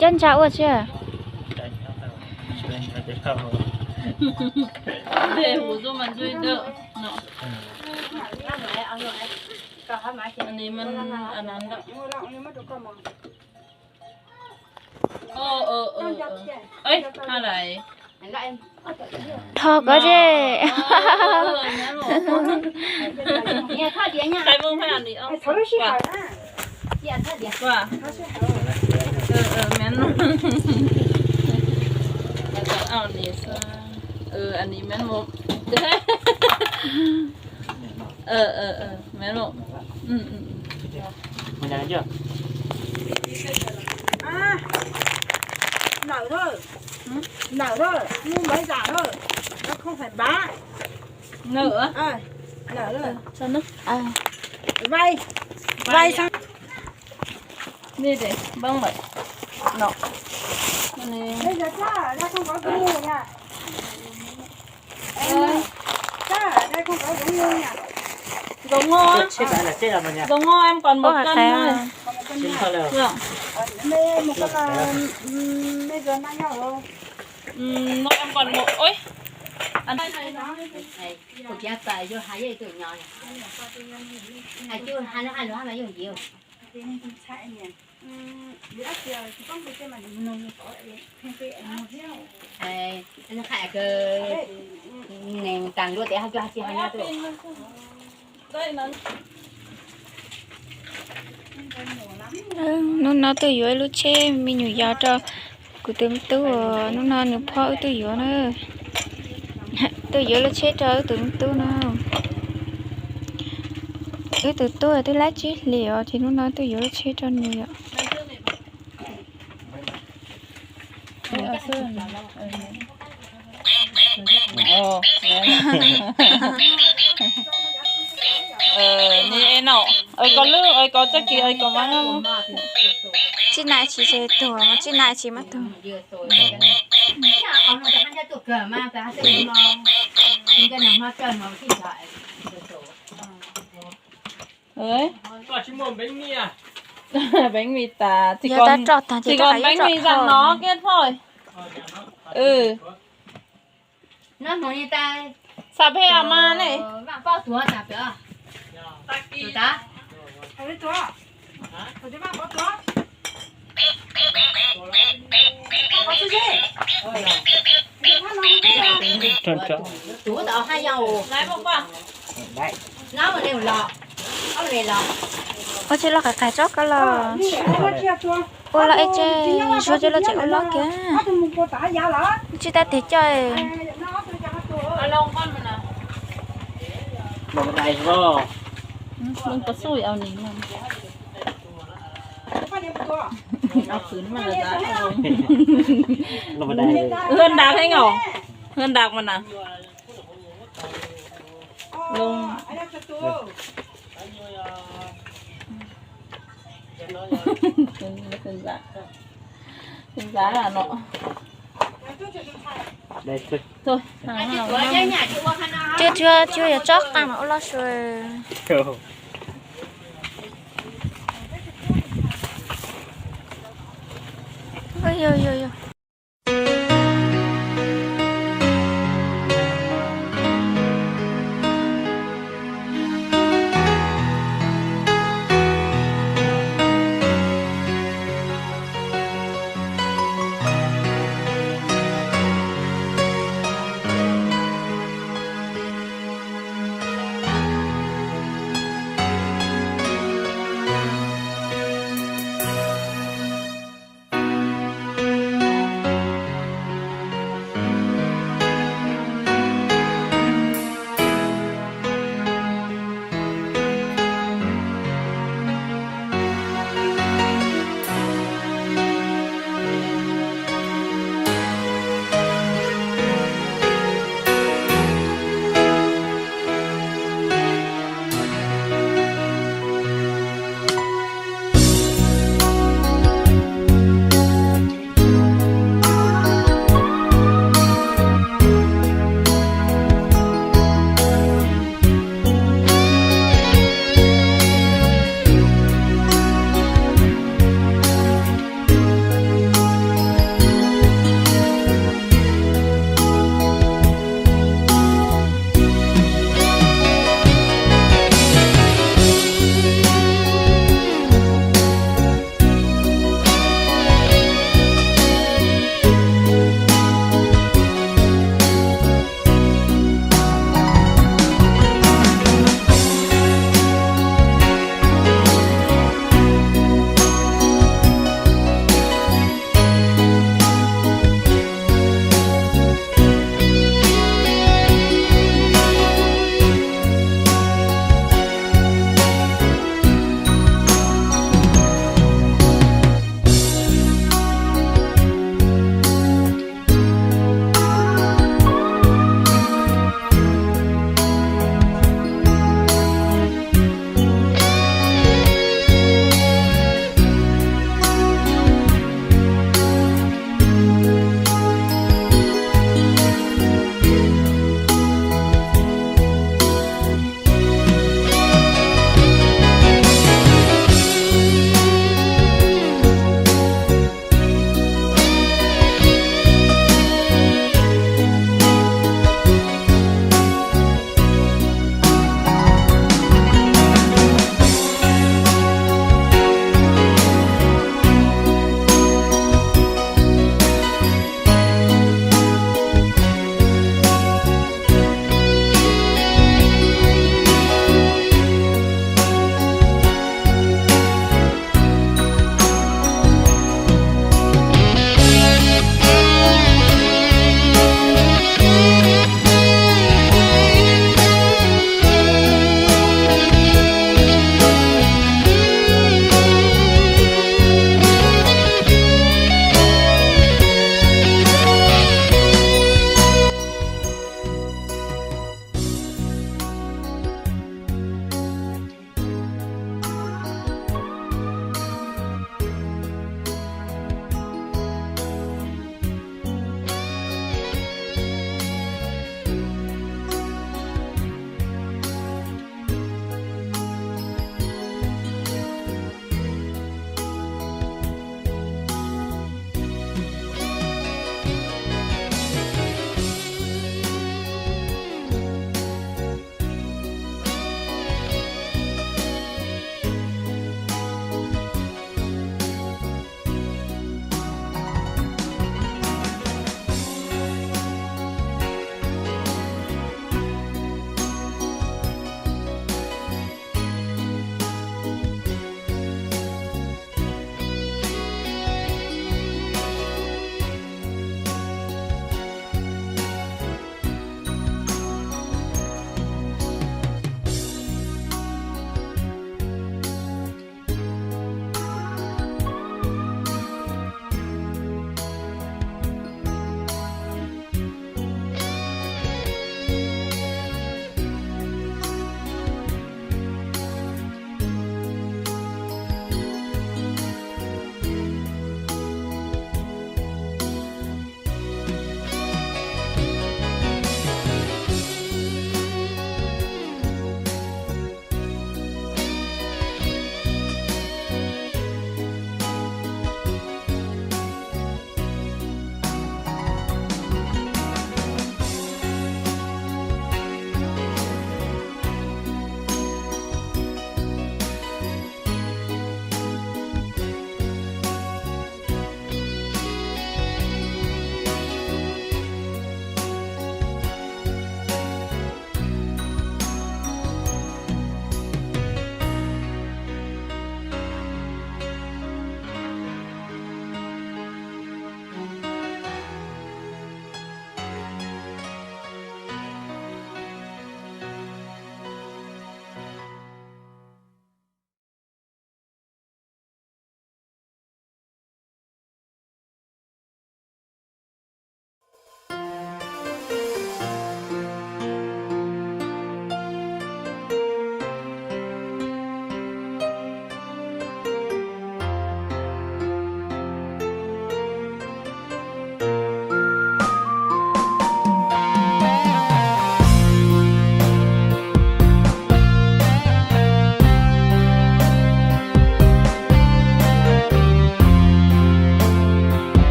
Cov ntsa ua tsi? Dhos koj ze. Nở thôi. Nở thôi, không mới giả thôi. Nó không phải bá. Nở á? Ờ, nở thôi. Cho nó. Ờ. Vay. Vay. Vay xong. Đi để băng vậy. Nó. Bây giờ chắc ở đây không có cái gì nhỉ? Em ơi, chắc ở đây không có giống như nhỉ? Giống ngô á. Chết rồi, là chết rồi mà nhỉ? Giống ngô em còn một cân thôi. Không, một cân nhỉ? Được. Ờ, đây một cân là, ừm, bây giờ năm nhau rồi. Ừm, nó em còn một. Ôi. Ăn. Này, của chị Tài vô hai với tụi nhỏ này. Hai chú, hai nó hai lúa hai mà dùng nhiều. Hnub no tuaj yuav lub tsheb me nyuam yaus rau kuv tus me tub, hnub no nws phob wb tuaj yuav na. Tuaj yuav lub tsheb rau wb tus me tub na. Wb tus tub twb lab tsib hlis os, ces hnub no tuaj yuav lub tsheb rau nws yom. Tsib nai tsis tuag, tsib nai tsis muab tuag. Bánh mì tas, chỉ còn bánh mì dặm nó kia thôi. Ừ. Sạp he à ma này. Tròn tròn. Ua tsis los qais qais tsob ko los. Ua los ej tse, zuag tse los tseem ua los kiag. Tsis tas tes coj. Hơn đạp thế ngỏ. Hơn đạp mà nè. Lông. Khuyên giá. Khuyên giá là nó. Thôi, chưa, chưa, chưa giờ chót ăn ổ lo sùi. Ôi, ôi, ôi, ôi.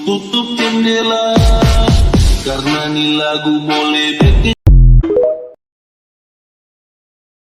Tus tub tiag ne la, carnal ni la gu mole peb tiag.